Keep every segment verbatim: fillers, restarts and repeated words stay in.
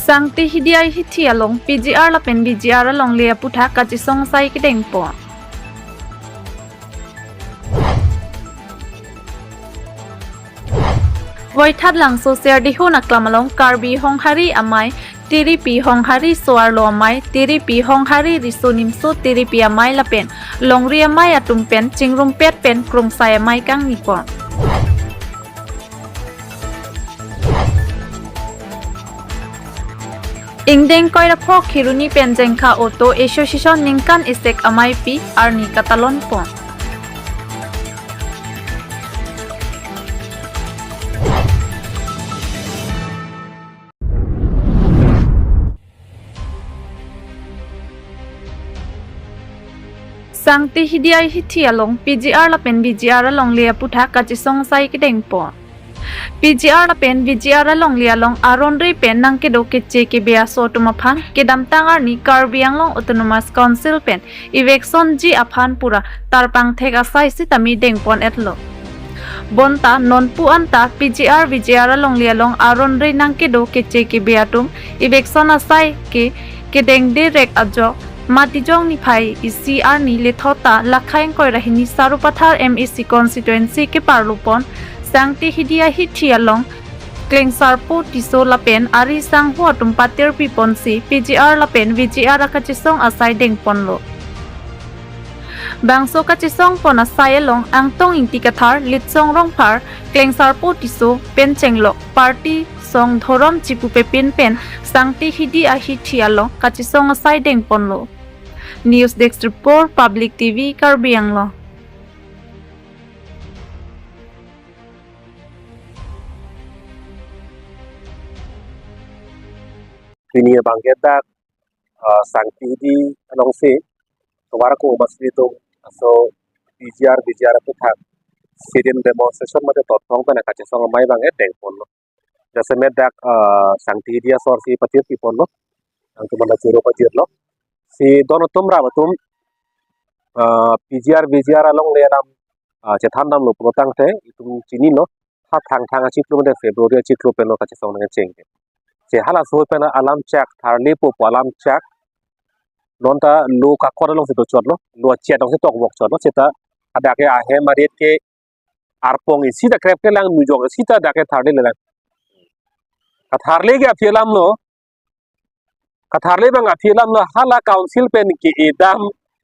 Sangti Hidi ahithi along P G R lapen V G R alongle aputhak kachesong asai kedengpon. Voithat Langso Serdihun aklam along Karbi Honghari amei, Tiripi Honghari so-arlo amei, Tiripi Honghari riso nimso Tiripi amei lapen longri amei atum pen chingrumpet pen krungsai amei kangnipon. Ingdeng Koirapho Kheroni pen Jengkha Auto Association ningkan isek ameipi arni katalonpon. Sangti Hidi ahithi along P G R lapen V G R alongle aputhak kachesong asai kedengpon. P G R lapen V G R alongle along aron-re pen nangkedo keche kebe aso atum aphan kedamtang arni Karbi Anglong Autonomous Council pen eviction ji aphan pura tarpangthek asai sitame dengpon-etlo. Bonta nonpu anta P G R V G R alongle along aron-re nangkedo keche kebe atum eviction asai ke kedengde rek ajok Matijong niphai isi arni lethot ta Lakhaing Koirahini Sarupathar M A C constituency keparlupon Sangti Hidi ahithi along Klengsarpo Tisso lapen ari sangho atum patirpiponsi P G R lapen V G R akachesong asai dengponlo. Bangso kachesongpon asai along Angtong Ingti Kathar, Litsong Rongphar, Klengsarpo Tisso pen chenglok party song dhorom chipupepin pen Sangti Hidi ahithi along kachesong asai dengponlo. News Desk Report, Public T V, Karbi Anglong. Pini abangke dak, ah, Sangti Hidi alongsi tovar ko masri tung aso P G R V G R aputhak sit-in demonstration mate totpong pen kachesong amei abangke dengponlo. Jasemet dak, ah, Sangti Hidi asor si patirpiponlo. Angtuman choro pajirlo. Si don atum rap atum, ah, P G R V G R alongle alam, ah, chethan damlo pulo tangte itum chinilo. Ha Thangthang achiklo mate February achiklo penlo kachesong nangcheng. Che halaso pen alam chak tharlepo pu alam chak. Nonta lo kakor alongsi dochotlo, lo achet alongsi tokbokchotlo, seta hadak ke ahem arit ke arpong isi ta krep kelang, nujok isi ta dak ke tharlelelang. Katharle ke aphi alamlo, katharle abang aphi alamlo, hala council pen ke-edam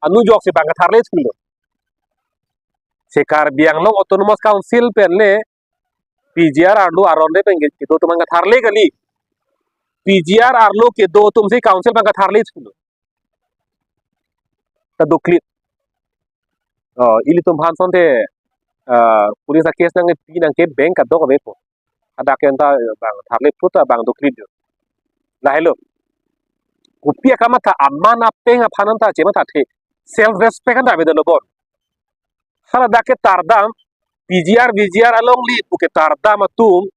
anujok si abang katharle thulo. Se Karbi Anglong Autonomous Council pen le P G R arlo aron-re pen ke, kedo atum abang katharle kali. P G R arlo kedo atumsi council abang katharle thulo. Ta doklit. Oh, ilitum aphan asonte, ah, police a-case nangpi nangke bank kadok avepo. Hadak ke anta abang tharle phut ta abang doklit jo. Lahelo. Kopi akamatha aman apeng aphan anta chemathathe. Self respect anta avedetlo bon. Hala dak ke tardam, P G R, V G R alongle pu ke tardam atum,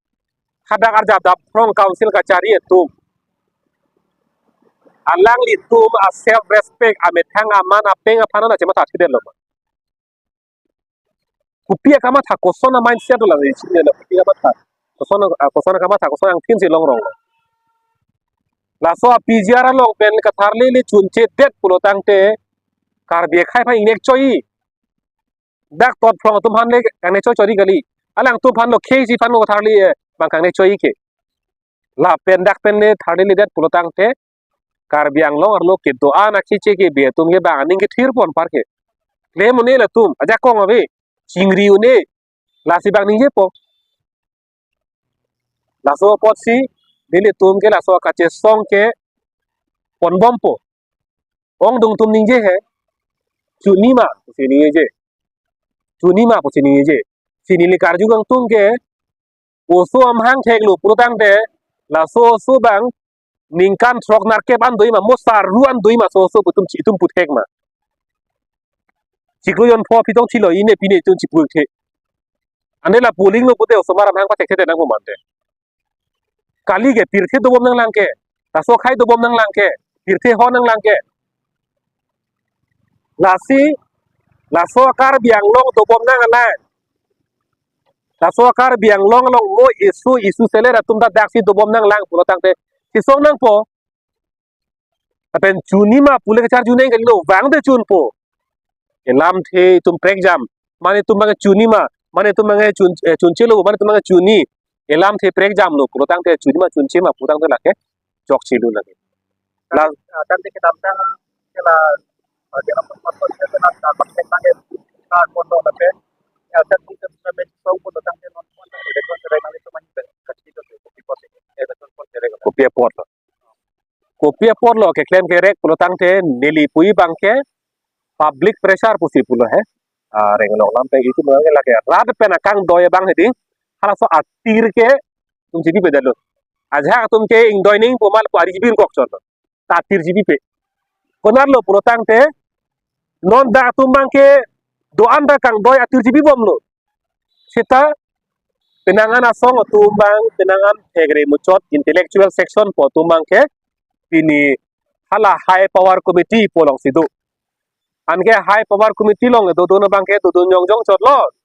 hadak arjap daphrong council kachari atum. Alanglitum a self respect, amethang aman apeng aphan anta chemathathedetlo. Kopi akamatha, koson a-mindset lo la isi lo, kopi akamatha. Koson, ah, koson akamatha, koson angthin si longrong. Laso a-P G R along pen katharlele chunchedet pulo tangte Karbi akhei aphan ingnek choi. Dak totphrong atum aphan le kangnek choi chori kali. Alangtum aphan lo khei si aphan lo katharle, eh, abang kangnek choi ke. Lapen dak pen le tharleledet pulo tangte Karbi Anglong arlo kedo-an akhei che kebe atum ke abang aning kethirpon apar ke. Klem un-e latum, ajakong ave, chingri un-e, lasi abang ningjepo. Laso apotsi nelitum ke laso kachesong ke ponbompo. Ongdung atum ningje he. Chunima pusi ningje. Chunima pusi ningje. Si neli karju kangtung ke oso amahang theklo pulo tangte, laso oso abang ningkan throk nerkep an do-i ma, mo sarru an do-i ma, so oso pu atum chi, itum puthek ma. Chiklo jon pho aphi tong thilo, ine pine itum chiputhekthe. Ane la polling lo pute osomar amahang pathekthedetnang pu mante. Kali ke pirthe dobom nanglang ke. Laso akhei dobom nanglang ke. Pirthe hon nanglang ke. Lasi, laso a-Karbi Anglong dobom nanglang. Laso a-Karbi Anglong along mo issue, issue seller atum ta daksi dobom nanglang pulo tangte Kesong nangpo. Lapen chunima pule kacharju nang kalilo, vangte chunpo. Elamthe itum prekjam. Mane itum abang chunima, mane itum abang chun, eh, chunchelo, mane itum abang chuni. Elamthe prekjamlo, pulotangte chunima chunchema pulotangte lake chokchelo lake. La- Ah, tangte kedamtang ke la, ah, ke la pon pon pon ke la ta pon pon ke la pon pon lapen. Ya, tak pun ke la men song pun tangte non pon pon ke la pon ke la nang itu main ke kecil itu kopi pon ke la pon ke la. Kopi apot lo. Kopi apot lo keklem kerek pulotangte neli pu abang ke public pressure pusi pulo he. Ah, reng along lam pen itum abang ke lake rat pen akangdoi abang hedi. Halaso atir ke itum chipipe detlo. Ajahak atum ke ingdoi nangpo amat pu ari chipi kok chot. Ta atir chipipe. Konatlo pulotangte non dak atum abang ke do-an ta kangdoi atir chipibomlo. Seta penang an asong atum abang, penang an thekre muchot intellectual section pu atum abang ke pini hala high power committee pu alongsi do. Anke high power committee along dodun abang ke dodun jongjong chotlo.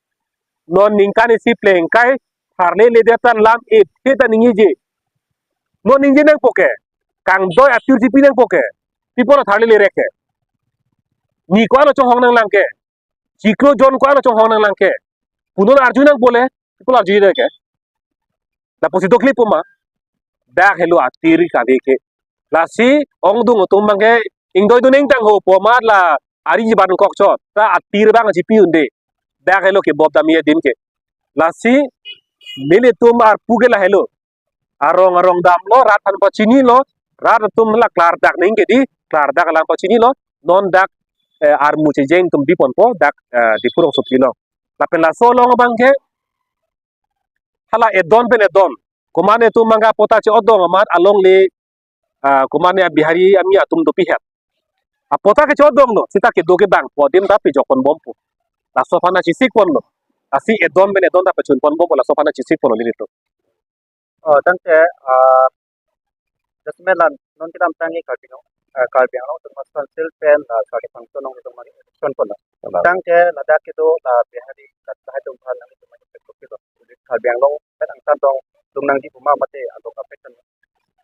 Non ningkan isi plengkai tharleledet tang lam iphi ta ningjeje. Non ningje nangpo ke. Kangdoi atir chipi nangpo ke. Pi apot tharlelerek ke. Ni ko-an chonghong nanglang ke. Chiklo jon ko-an chonghong nanglang ke. Pu non arju nangpo le. Pi apot arjudetke. Lapusi doklepo ma. Dak helo atir kave ke. Lasi ongdung atum abang ke ingdoidun nangtang ho pu amat la ari chiban kok chot. Ta atir abang chipi unde. Dak helo kebop damji adim ke. Lasi nelitum arpu ke lahelo. Arong arong damlo, rat aphan pachinilo, rat atum la klardak nangji ke di, klardak alam pachinilo, non dak, eh, armu chejeng atum biponpo, dak, eh, Diphu rongsopi along. Lapen laso along abang ke, hala edon pen edon. Komat netum abang ke apota che-odong amat alongle, ah, komat ne Bihari ami atum dopikhet. Apota ke che-odonglo, seta kedo kevangpo adim ta pejok ponbompo. Laso aphan chesik ponlo. Lasi edon pen edon ta pachun ponbompo, laso aphan chesik ponlo nelitum. Oh, tangte, ah, jasemet la non kedamtang ke Karbi Anglong, ah, Karbi Anglong Autonomous Council pen, ah, Karbi Anglong Autonomous Council along election ponlo. Tangte ladak kedo la Bihari rat lahai atum aphan nangtum aphan kopi lo. Karbi Anglong pen angtan dong, dong nangji pu ma mate along affection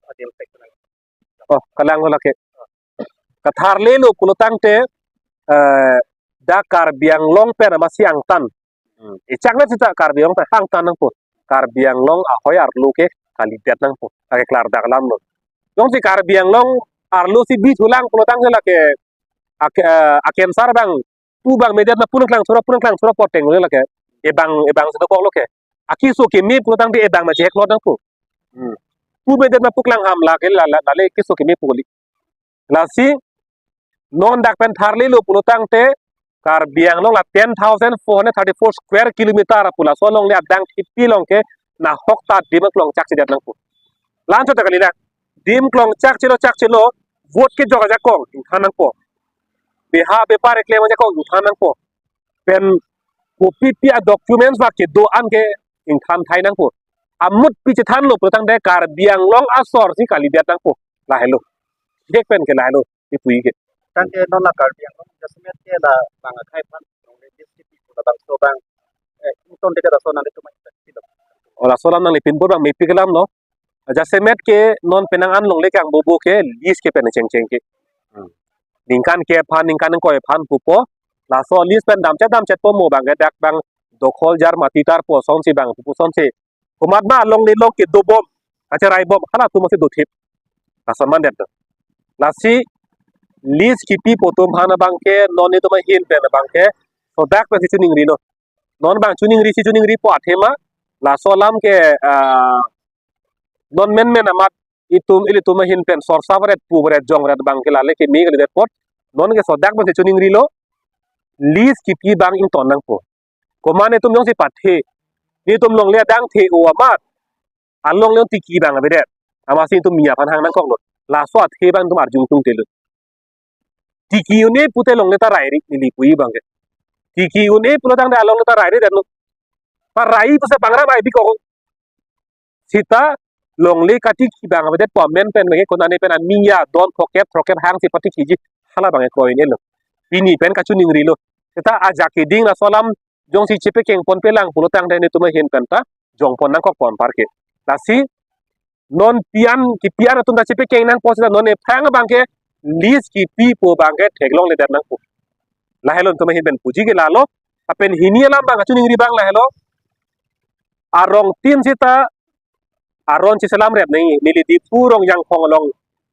adim affection. Oh, kalang lake. Katharlelo pulo tangte, eh, dak Karbi Anglong pen amatsi angtan. Hmm. Echakna seta Karbi Anglong pen angtan nangpo. Karbi Anglong ahoi arlo ke kalidet nangpo. Lake klardak alamlo. Jongsi Karbi Anglong arlo si bithulang pulo tangte lake ak-, eh, akensar abang pu abang medet ma pu nangklang sura, pu nangklang sura poteng lo lake. Ebang, ebang si dokoklo ke. Akeso keme pulo tangte ebang ma chehek lo nangpo. Hmm. Pu medet ma pu klang ham lake la, la, lale keso keme pu kali. Lasi non dak pen tharlelo pulo tangte Karbi Anglong la ten thousand four hundred thirty-four square kilometer pu laso alongle adang kipi along ke nahok ta adim klong chakchedet nangpo. La-anchot ta kali na. Adim klong chakchelo chakchelo vote kejok ajakong ingthan nangpo. Beha bepar keklem ajakong ingthan nangpo. Pen kopipi a-documents ba kedo-an ke ingthan thai nangpo. Amut pi chethanlo pulo tangte Karbi Anglong asor si kalidet nangpo. Lahelo. Thek pen ke lahelo. Ipui ke. Tangte non la Karbi Anglong jasemet ke la bang akhai aphan, nong le dis kipi pu labangso abang, eh, ingtonte ke laso nanglitum aphan pilo. O laso alam nanglipinpur abang mepik alamlo. Jasemet ke non penang an longle kangbobo ke lease ke pen chengcheng ke. Hmm. Ningkan ke aphan, ningkan ingkoi aphan pupo. Laso lease pen damchet damchetpo mo abang ke dak abang dokhol jar mati tarpo asonsi abang pupo asonsi. Komat ma alongle along kedobom, kacheraibom, halatum amatsi dothip. Lason mandet do. Lasi lease kipi pu atum aphan abang ke non netum ahin pen abang ke sodak pensi chiningrilo. Non abang chiningri si chiningripo athema laso alam ke, ah, non menmen amat itum ilitum ahin pen sorsa varet pu varet jong varet abang ke lale keme kalidet apot non ke sodak pensi chiningrilo. Lease kipi abang ington nangpo. Komat netum jongsi pathe, netum longle adang the-o amat alongle tiki abang avedet. Amatsi netum mi aphan hang nangkoklo. Laso athe abang netum arjung tungtelo. Tiki un-e pute longle ta rairi, neli pu abang ke. Tiki un-e pulo tangte alongle ta rairi detlo. Parai pusi pangram ai bikok. Seta longle katiki abang avedet pu amen pen abang ke konane pen ami adon phokep phokep hangsi patikiji hala abang ke kroin elo. Pini pen kachiningrilo. Seta ajak keding laso alam jongsi chepekeng ponpelang pulo tangte netum ahin pen ta jongpon nangkok pon parke. Lasi Non pi-an, kipi-an atum ta chepekeng nangpo seta non ephang abangke list kipipo abangke theklongledet nangpo. Lahelo itum ahin pen puji ke lalo. Lapen hini alam abang kachiningri abang lahelo. Arongtin seta aron cheselamret nangji, neli Diphu Rongjangphong along,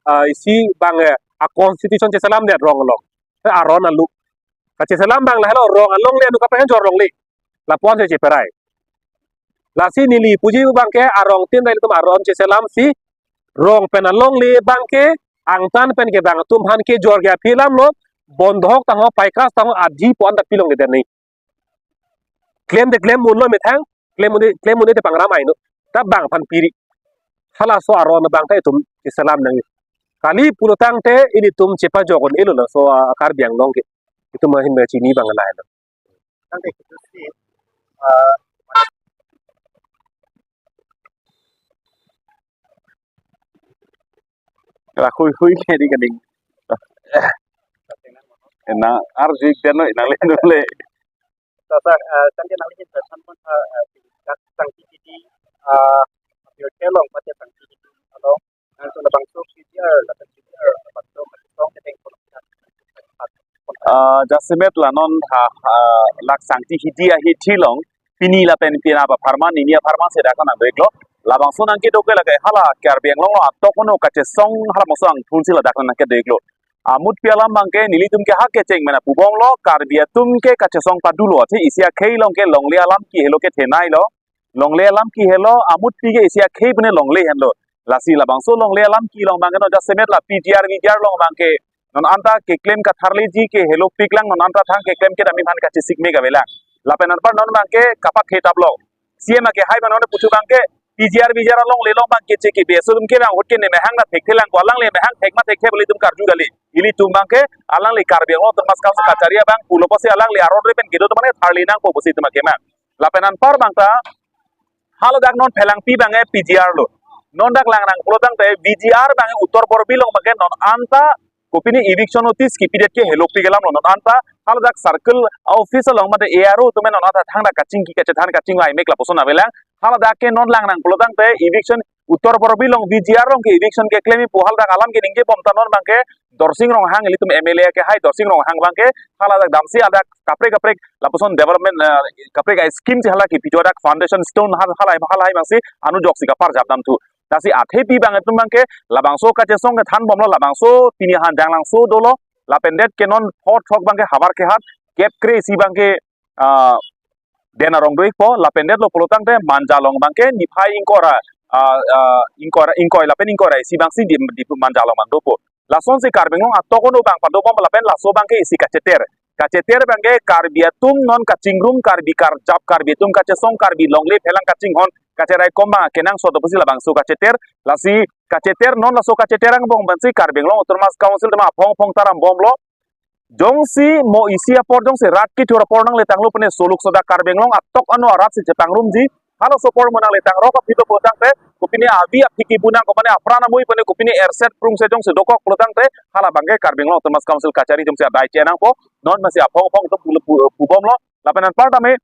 ah, isi abang, eh, a constitution cheselamdet rong along. Eh, aron along. Kacheselam abang lahelo rong alongle anu kaprek jorlongle. Lapu-an si cheperai. Lasi neli puji abangke arongtin ta ilitum aron cheselamsi rong pen alongle abangke angtan pen kevang atum aphan kejor ke aphi alamlo, bondhok tangho, paikas tangho, adhi pu-an ta pilongledet nangji. Klem te klem unlo methang, klem un-e, klem un-e te pangram aino. Ta bang aphan piri. Halaso aron abang ta itum cheselam nangji. Kali pulotangte ilitum chepajok un-elo laso, ah, Karbi Anglong ke. Itum ahin pen chini abang lahelo. Tangte kitu si, ah, ra hui hui ke di kading. Ena arju ik den lo, inang le, inang le. Sasa, ah, tangte nangli hin pesan pon sa, ah, dak tangki titi, ah, apir kelong pate tangki titi along, nang so labangso P G R, lapen P G R, labangso kachetong kedeng kolong. Ah, jasemet la non ha, ha, lak sangti hidi ahithi along, pini lapen pini apharman, nini apharman si dak nang do-iklo. Labangso nangkedo ke lake hala Karbi Anglong along atok ono kachesong hala moso angthun si ladak nangkedo-iklo. Amutpi alam abangke nelitum ke ha kecheng mena pubomlo, Karbi atum ke kachesong padulo, athe isi akhei along ke longle alam kehelo ke thenailo. Longle alam kehelo, amutpi ke isi akhei pune longle henlo. Lasi labangso longle alam kelong abangke non jasemet la P G R, V G R along abangke non anta keklem katharleji, kehelopiklang, non anta thang keklem kedam aphan kachesik me kavelang. Lapen anpar non abangke kapathe taplo. C M akehai abang non puchu abangke P G R, V G R alongle along abangke che ke beso atum ke abang ahut ke ne mehang na thekthelang ko, alangli mehang thek ma thekthe pu ilitum karju kali. Ilitum abangke alangli Karbi Anglong Autonomous Council kachari abang pulo pusi alangli aron re pen kedo atum mane tharli nangpo pusi itum akemang. Lapen anpar abang ta haladak non Phelangpi abangke P G R lo. Non dak Langnang pulotangte V G R abangke Uttar Borbil along abangke non anta kopine eviction notice kipidet ke helopik alamlo. Non anta haladak circle office along mate A R O atum non anta thangta kachingki kachethan kachingvai mek lapuson avelang. Haladak ke non Langnang pulotangte eviction Uttar Borbil along V G R along ke eviction keklem pu haladak alam keningjebom ta non abangke Dorsing Ronghang, ilitum M L A akehai Dorsing Ronghang abangke haladak damsi hadak kaprek kaprek lapuson development, eh, kaprek a scheme si hala kipi jo dak foundation stone hal halahai halahai abangsi anu joksi kaparjap damthu. Lasi athepi abang atum abangke labangso kachesong kethanbomlo, labangso pini hanjang langso dolo, lapen det ke non phothok abangke havar kehat kep kre isi abangke, ah, den arong do-ikpo, lapen detlo pulotangte Manja along abangke niphai ingkoi ra, ah, ah, ingkoi ra, ingkoi lapen ingkoi ra isi abangsi di, di Manja along man dopo. Lasonsi Karbi Anglong atok ono abang padobom lapen laso abangke isi kacheter. Kacheter abangke Karbi atum non kachingrum, Karbi karjap, Karbi atum kachesong, Karbi longle phelang kachinghon kacheraikom abang kenangsot pusi labangso kacheter. Lasi kacheter non laso kacheter angbong pensi Karbi Anglong Autonomous Council atum aphong aphong ta rambomlo. Jongsi mo isi apor jongsi rat kethur apor nangletanglo pune soluk sodak Karbi Anglong atok ano arat si chepangrumji. Halaso apor mo nangletang rok aphi do pulotangte kopine avi aphi kebu nang ko mane apran amui pune kopine erset prungset jongsi dokok pulotangte hala abangke Karbi Anglong Autonomous Council kachari atum si adai che nangpo. Non masi aphong aphong atum pu, pu, pubomlo. Lapen anpar tame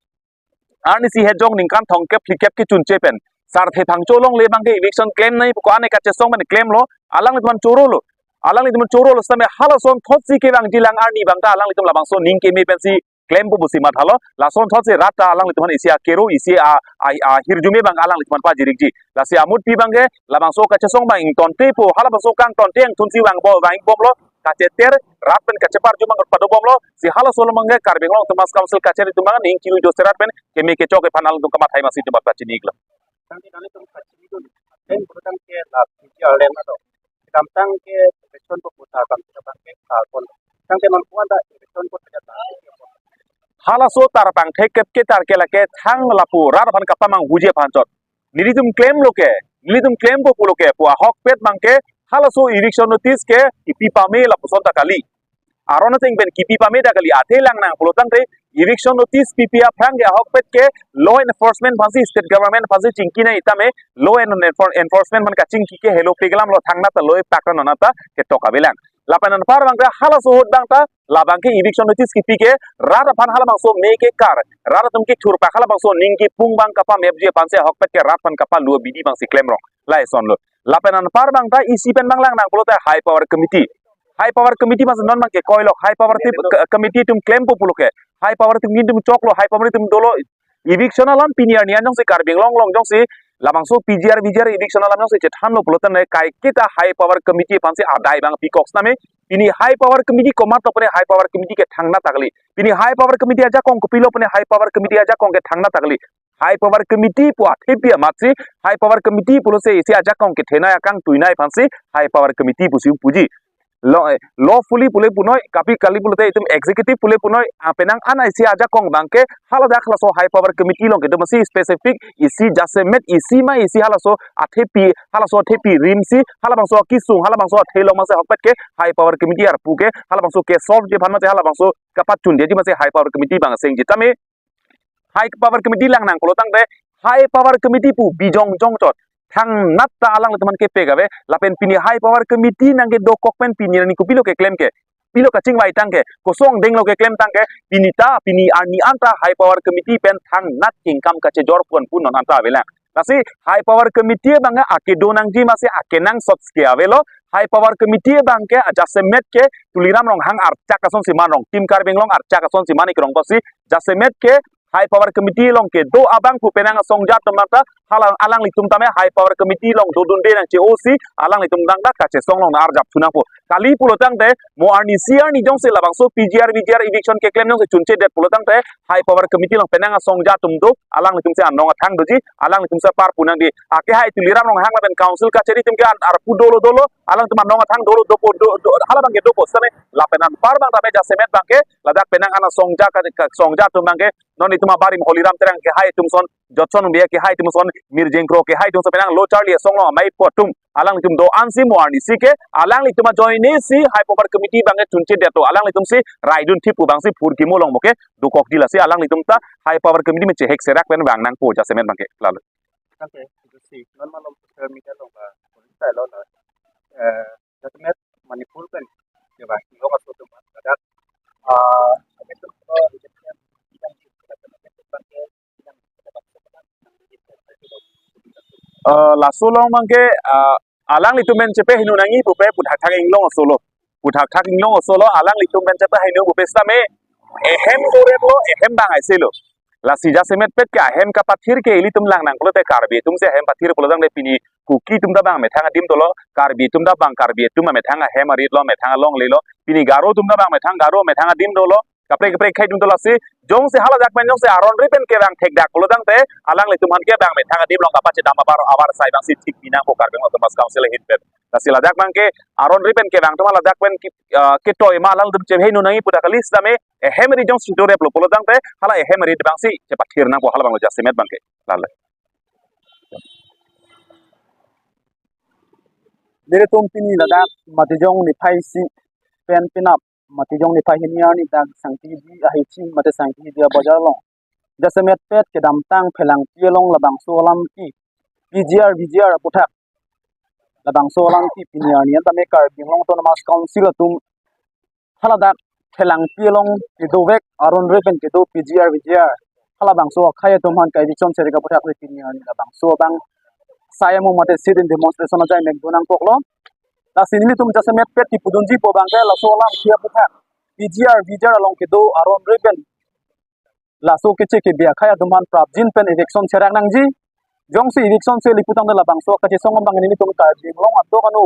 arnisi hejong ningkan thomkep phlikep kechunche pen Sarthe Phangcho alongle abangke eviction klem nangji pu ko-an kachesong pen klemlo, alanglitum an chorolo. Alanglitum an chorolo sitame halason thotsi kevangjilang arni abang ta alanglitum labangso ning keme pensi klempo pusi mathalo. Lason thotsi rat ta alanglitum an isi akero, isi a, a, ahirjume abang alanglitum an pajirikji. Lasi amutpi abangke labangso kachesong abang ingtontepo, halabangso kangtonte angthunsi vangbo, vangbomlo. Kacheter rat pen kacheparju abang padobomlo. Si halaso along abangke Karbi Anglong Autonomous Council kachari atum abang ning kirui do serat pen keme kechok aphan alangtum kamathai masi atum aphan pachini-iklo. Tangte nanglitum kachini dun. Then pulotangte la P G R land ado. Kedamtang ke election pu putar bang kita bang ke kalpon. Tangte non puan ta election pu putar. Halaso tar pangthek kep ke tar ke lake thang lapu rat aphan kapamanghuji aphan chot. Nelitum klemlo ke, nelitum klempo pulo ke pu ahokpet abangke halaso eviction notice ke kipi pame lapuson ta kali. Aron ateng pen kipi pame ta kali, athe Langnang pulotangte eviction notice pipi aphrang ke ahokpet ke law enforcement aphansi, state government aphansi chingki nangji tame law and enfor-, enforcement aphan kachingki ke helopik alamlo, thangnat ta law pakra nonat ta ketok avelang. Lapen anpar abang ke halaso ahut abang ta labang ke eviction notice kipi ke rat aphan halabangso me kekar, rat atum kethur pak halabangso aning kepung abang kapamepji aphan si ahokpet ke rat aphan kapalu abidi abang si klemrong. Lason lo. Lapen anpar abang ta isi pen abang lang nang pulote high power committee. High power committee mas non abang ke koilo high power ti-, ke-, committee atum klempo pulo ke. High power atum atum choklo, high power atum dolo. Eviction alam pini arni an jongsi Karbi Anglong along jongsi labangso P G R V G R eviction alam jongsi chethanlo pulote ne kaiketa high power committee aphan si adai abang pikok sitame. Pini high power committee komat lo pune high power committee ke thangnat ta kali. Pini high power committee ajakong kopilo pune high power committee ajakong ke thangnat ta kali. High power committee pu athepi amat si high power committee pulo se isi ajakong kethenei akangtuinei aphan si high power committee pusi puji. Law, eh, lawfully pule punoi, kapi kali pulote itum executive pule punoi, ah, penang an isi ajakong abang ke haladak halaso high power committee along kedo masi specific isi jasemet isi ma isi halaso athepi, halaso athepi rim si, halabangso akesung, halabangso athe along masi ahokpet ke high power committee arpu ke, halabangso ke solve ji aphan masi halabangso kapachundeji masi high power committee abang sengji tame. High power committee lang nang pulo tangte high power committee pu bijong jongchot thangnat ta alanglitum aphan kepek ave. Lapen pini high power committee nang kedokok pen pini arni kopilo keklem ke, pilo kachingvai tang ke, kosong denglo keklem tang ke, pini ta pini arni an ta high power committee pen thangnat kingkam kachejor pon pu non an ta avelang. Lasi high power committee abang ke akedo nangji masi akenangsot ke avelo. High power committee abang ke ajasemet ke Tuliram Ronghang archak asonsi man, Rong Team Karbi Anglong archak asonsi man ikrong kosi jasemet ke high power committee along kedo abang pu penang asongja atum ta hala alanglitum tame high power committee along dodunde nang che-osi alanglitum abang ta kachesong along arjap thu nangpo. Kali pulo tangte mo arni isi arni jongsi labangso P G R V G R eviction keklem jongsi chunchedet pulo tangte high power committee along penang asongja atum do, alanglitum si anong athang doji, alanglitum si apar pu nangji. Akehai Tuliram Ronghang lapen council kachari atum ke an arpu dolo dolo, alanglitum anong athang dolo dopo do, do, halabang ke dopo sitame lapen anpar abang tame jasemet abang ke ladak penang an asongja ka, kasongja atum abang ke non itum abarim Holiram Terang akehai atum son, Jotson Bey akehai atum son, Mirjeng Kro akehai atum son penang lo charli asong along amei po atum alanglitum do-an si mo arni isi ke alanglitum ajoine si high power committee abang ke chunchedet to, alanglitum si raidun thip pu abang si phurkimo along mo ke dokokji, lasi alanglitum ta high power committee pen chehek serak pen vang nangpo jasemet abang ke. Lalo. Tangte, itu si, non malom social media along ba, police ta lo na, eh, jasemet Manipur pen, ya ba, lo ka soto ba, kadak, ah, Eh, laso along abang ke, ah, alanglitum pen chepeheno nangji pupe puthakthak inglong asolo. Puthakthak inglong asolo, alanglitum pen chepeheno pupe sitame ehem doreplo, ehem abang aiselo. Lasi jasemet pet ke ahem kapathir ke ilitum lang nang pulote Karbi atum si ahem pathir pulo tangte pini Kuki atum ta abang methang adim dolo, Karbi atum ta abang Karbi atum amethang ahem arit lo, methang alongle lo. Pini Garo atum ta abang methang Garo methang adim dolo. Kaprek kaprek akhei atum dolo, lasi jongsi haladak pen jongsi aron ri pen kevang thekdak pulo tangte alanglitum aphan ke abang methang adim along kapachedam abar abar sai abang si thik pi nangpo Karbi Anglong Autonomous Council ahin pen. Lasi ladak abang ke aron ri pen kevang atum haladak pen ki, ah, ketoi ma alanglitum chepeheno nangji pu ta kali sitame ehem ri jongsi doreplo pulo tangte hala ehem ri abang si chepathir nangpo, halabang lo jasemet abang ke. Lalo. Nelitum pini ladak Matijong niphai isi pen penap Matijong niphai hini arni dak Sangti Hidi ahichi mate Sangti Hidi abajar along jasemet pet kedamtang phelangpi along labangso alam ke P G R V G R aputhak labangso alam ke pini arni an tame Karbi Anglong Autonomous Council atum haladak phelangpi along kedovek aron ri pen kedo P G R V G R halabangso akhei atum aphan ka-eviction cherek aputhak le pini arni labangso abang sai amo mate sit-in demonstration ajai mek do nangkoklo. Lasi nelitum jasemet pet kipudunji pu abang ke laso alam ke aputhak P G R V G R along kedo aron ri pen laso keche kebi akhei atum aphan prapjin pen eviction cherak nangji. Jongsi eviction chele pu tangte labangso kachesong abang nelitum Karbi Anglong adok ano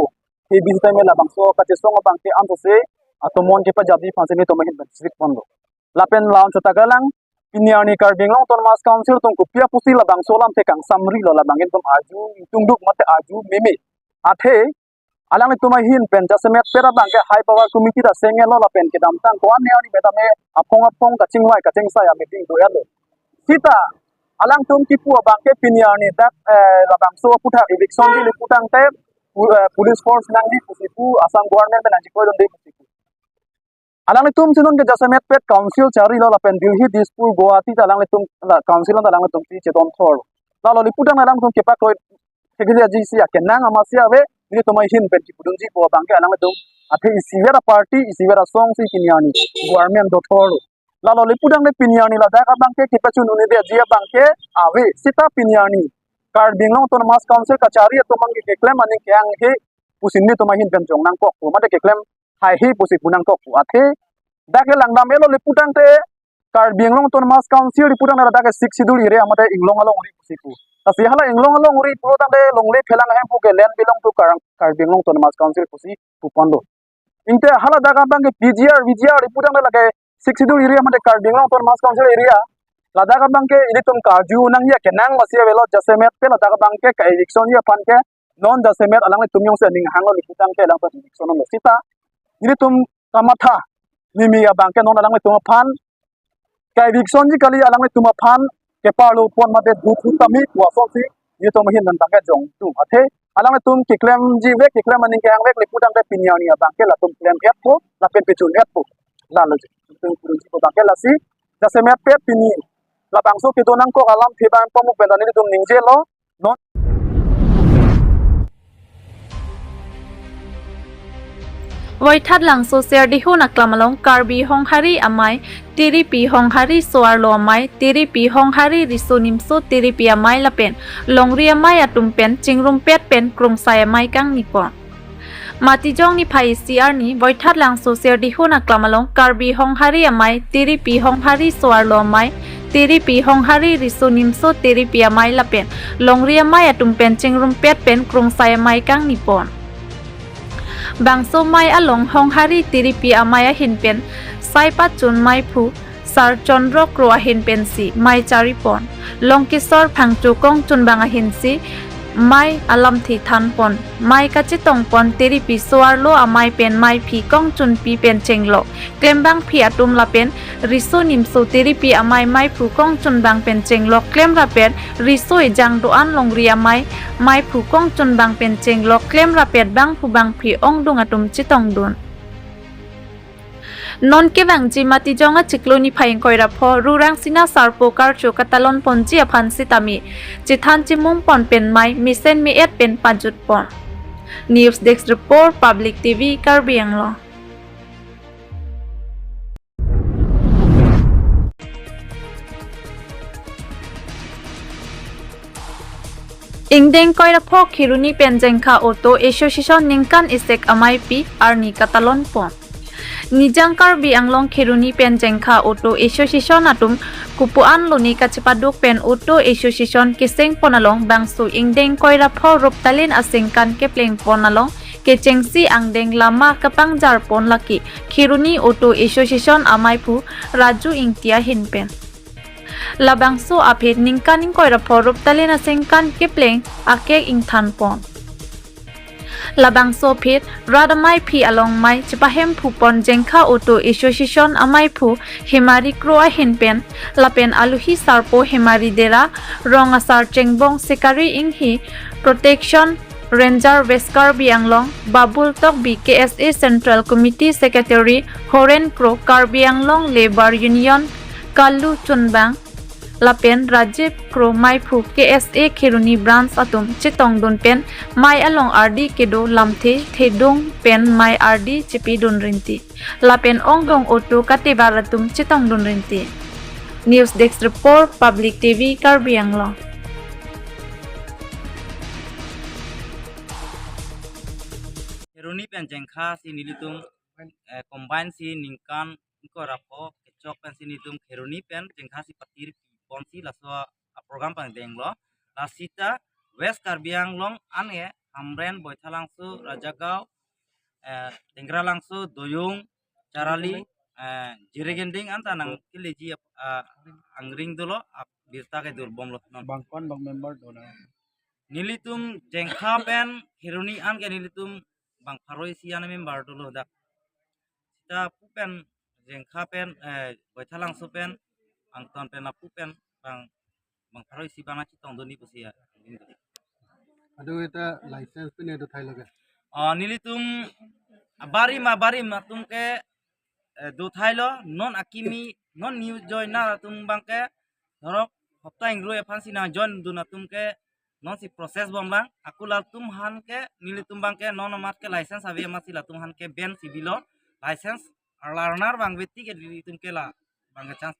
ke bi sitame labangso kachesong abang ke ansose atomon kepajapji aphan si nelitum ahin pen sik ponlo. Lapen la-an chota kalang pini arni Karbi Anglong Autonomous Council atum kopi apusi labangso alam ke kangsamrilo labang ke nelitum arju ingtungduk mate arju meme. Athe alanglitum ahin pen jasemet pet abang ke high power committee ta sengelo lapen kedamtang ko-an arni pen tame aphong aphong kachingvai kachingsai a-meeting do-etlo. Sita alangtum kipu abang ke pini arni dak, eh, labangso aputhak eviction chele pu tangte pu-, eh, police force nangji pusi pu, Assam government pen nangji koidunde pusi pu. Alanglitum si non ke jasemet pet council charlilo lapen Delhi, Dispur, Guwahati ta alanglitum la council ta alanglitum si chedon thor. Lalo le pu tang alanglitum kepakloi thekji si akenang amatsi ave. nelitum ahin pen kipudunji pu abangke alanglitum, athe isivet aparty, isivet asong si pini arni government dothor lo. Lalo le pudang le pini arni ladak abangke kepachun-un-eji abangke ave, seta pini arni Karbi Anglong Autonomous Council kachari atum abangke keklem aning ke-anghe pusi nelitum ahin pen jong nangkok pu, mate keklem haihe pusi pu nangkok pu. Athe dak ke langdam-etlo le pudang te Karbi Anglong Autonomous Council le pudang ladak ke Sixth Schedule area mate inglong alongri pusi pu. Lasi hala inglong alongri pudang te longle phelang ahem pu ke land belong to Kar-, Karbi Anglong Autonomous Council pusi pu ponlo. Ingte hala dak abangke P G R, V G R le pudang te lake Sixth Schedule area mate Karbi Anglong Autonomous Council area. Ladak abangke ilitum karju nangji akenang masi avelo, jasemet pe ladak abangke ka-eviction ji aphan ke non jasemet alanglitum jongsi aning hanglo le pudang ke alang ta eviction lo seta nelitum kamatha mimi abangke non alanglitum aphan ka-eviction ji kali, alanglitum aphan keparlo pon mate duthu tame pu asonsi nelitum ahin pen abangke jongdun. Athe alanglitum keklemji vek, keklem aning ke-ang vek le pudang te pini arni abangke latum klem-etpo lapen pachun-etpo. Lalo je. Nelitum pudunji pu abangke lasi, jasemet pe pini labangso kedo nangkok alamthe abang pamu pen ta nelitum ningjelo. Non Voithat Langso Serdihun aklam along Karbi Honghari Amei, Tiripi Honghari So-arlo Amei, Tiripi Honghari Riso Nimso Tiripi Amei lapen longri amei atum pen chingrumpet pen krungsai amei kangni pon. Matijong niphai isi arni Voithat Langso Serdihun aklam along Karbi Honghari Amei, Tiripi Honghari So-arlo Amei, Tiripi Honghari Riso Nimso Tiripi Amei lapen longri amei atum pen chingrumpet pen krungsai amei kangni pon. Bangso amei along Honghari Tiripi Amei ahin pen sai pachun meiphu Sar Chandra Kro ahin pensi mei chari pon. Longkisor Phangcho kongchunbang ahinsi mei alamthe than pon. Mei kachetong pon Tiripi So-arlo Amei pen meiphi kongchunpi pen chenglok klembangpi atum lapen Riso Nimso Tiripi Amei meiphu kongchunbang pen chenglok klem rapet riso ejang do-an longri amei meiphu kongchunbang pen chenglok klem rapet bangphu bangphi ongdung atum chetongdun. Non kevangji Matijong achiklo niphai ingkoi ra pho Rurang Sina Sarpo Karcho katalon ponji aphan sitame chethan chimum pon pen mei mesen me-et pen pajut pon. News Desk Report, Public T V, Karbi Anglong. Ingdeng ingkoi ra pho Kheroni pen Jengkha Auto Association ningkan isek ameipi arni katalon pon. Nijang Karbi Anglong Kheroni pen Jengkha Auto Association atum kupu an lone kachepaduk pen Auto Association keseng pon along bangso ingdeng ingkoi ra pho Ruptalin asengkan kepleng pon along kechengsi angdeng lama kapangjar pon lake Kheroni Auto Association ameiphu Raju Ingti ahin pen. Labangso aphi ningkan ingkoi ra pho Ruptalin asengkan kepleng akek ingthan pon. Labangso aphi rat ameiphi along mei chepahemphu pon Jengkha Auto Association ameiphu Hemari Kro ahin pen lapen alohi sarpo Hemari Dera, rong asar chengbong Sekari Inghi, Protection Ranger West Karbi Anglong, Babul Tokbi K S A Central Committee Secretary, Horen Kro Karbi Anglong Labour Union Kalu Chunbang, lapen Rajiv Kro meiphu K S A Kheroni Branch atum chetongdun pen mei along ardi kedo lamthe thedung pen mei ardi chepidun rinti. Lapen ongdung auto katebar atum chetongdun rinti. News Desk Report, Public T V, Karbi Anglong. Kheroni pen Jengkha si nelitum, eh, combine si ningkan ingkoi ra pho kechok pensi nelitum Kheroni pen Jengkha si patir ponsi laso a-program pangdenglo. Lasita West Karbi Anglong an-e Hamren, Boithalangso, Rajagaon, eh, Tengralangso, Doyung, Charali, eh, Jirikinding anta nangkeleji, ah, angring dolo, ah, birta kedo bomlo non. Bang ko-an bang member dona? Nelitum Jengkha pen Kheroni an ke nelitum bang pharo isi an member dolo dak. Seta pu pen Jengkha pen, eh, Boithalangso pen, angton pen lapu pen bang, bang pharo isi bang chetongdunji pusi ya. Ado eta license pen do thailo ke? Ah, nelitum abarim abarim atum ke, eh, do thailo, non akimi, non new joiner atum abangke, norok hopta ingroi aphansi nang join dun atum ke, Non si process bomlang, ako latum aphan ke, nelitum abang ke non amat ke license ave amat si latum aphan ke ban si bilo, license arlarnar abang beti ke nelitum ke la abang ke chance